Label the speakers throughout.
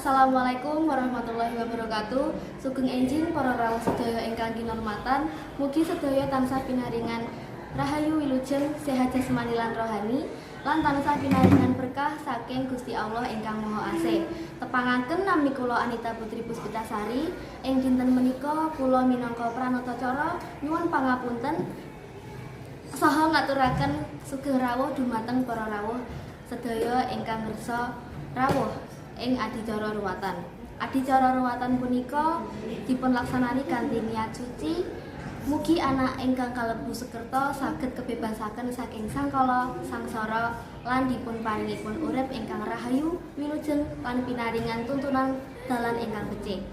Speaker 1: Assalamualaikum warahmatullahi wabarakatuh. Sugeng enjing para rawuh sedaya ingkang kinurmatan. Mugi sedaya tansah pinaringan rahayu wilujeng, sehat jasmani lan rohani, lan tansah pinaringan berkah saking Gusti Allah ingkang Maha Asih. Tepangaken, nami kula Anita Putri Puspitasari. Ing dinten menika kula minangka pranatacara nyuwun pangapunten saha ngaturaken sugeng rawuh dumateng para rawuh sedaya ingkang ngersa rawuh ing adicara ruwatan. Adicara ruwatan punika dipun laksanani kanthi niat suci, mugi anak ingkang kalebu sekerta saged kebebasaken saking sangkala sangsara lan dipun paringipun urip ingkang rahayu wilujeng lan pinaringan tuntunan dalan ingkang becik.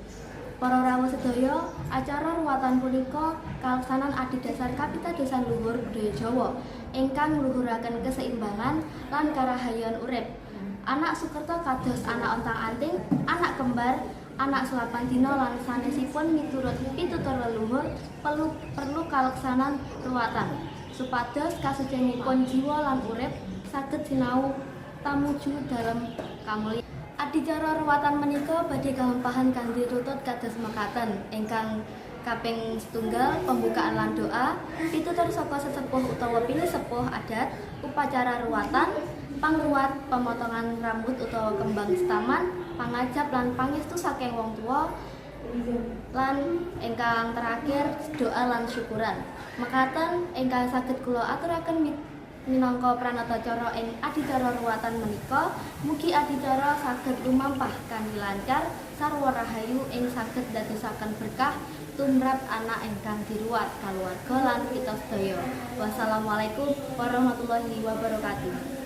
Speaker 1: Para rawuh sedaya, acara ruwatan punika kalaksanan adhedhasar kapitadosan luhur budaya Jawa ingkang ngluhuraken keseimbangan lan karahayon urip. Anak sukerta kados anak ontang-anting, anak kembar, anak selapan dina lan sanesipun miturut pitutur leluhur perlu kalaksanan ruwatan supados kasucenipun jiwa lan urip saged sinau tumuju dalem kamulyan. Adicara ruwatan menika badhe kalampahan kanthi tutut kados mekaten. Ingkang kaping setunggal, pembukaan lan doa, pitutur saka sesepuh utawa pinisepuh adat, upacara ruwatan, pangruwat, pemotongan rambut utawa kembang setaman, pangajap lan pangestu saking wong tuwa, lan ingkang terakhir doa lan syukuran. Mekaten ingkang saged kula aturaken minangka pranatacara ing adicara ruwatan menika. Mugi adicara saged lumampah kanthi lancar, sarwa rahayu ing saged ndadosaken berkah tumrap anak ingkang diruwat, kaluwarga lan kita sedaya. Wassalamualaikum warahmatullahi wabarakatuh.